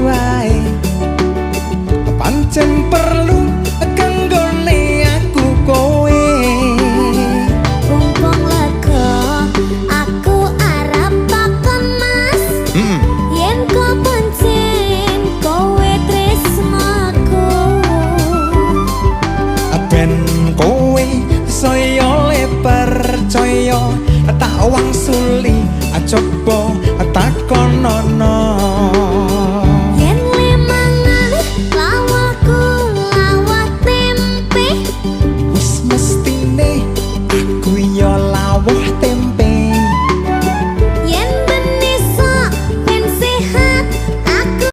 wae. Pancen perlu kanggone aku kowe. Mumpung lega aku arep takon, Mas. Yen kok pancen kowe tresnaku. Ben kowe saya le percaya, tak wangsuli, coba.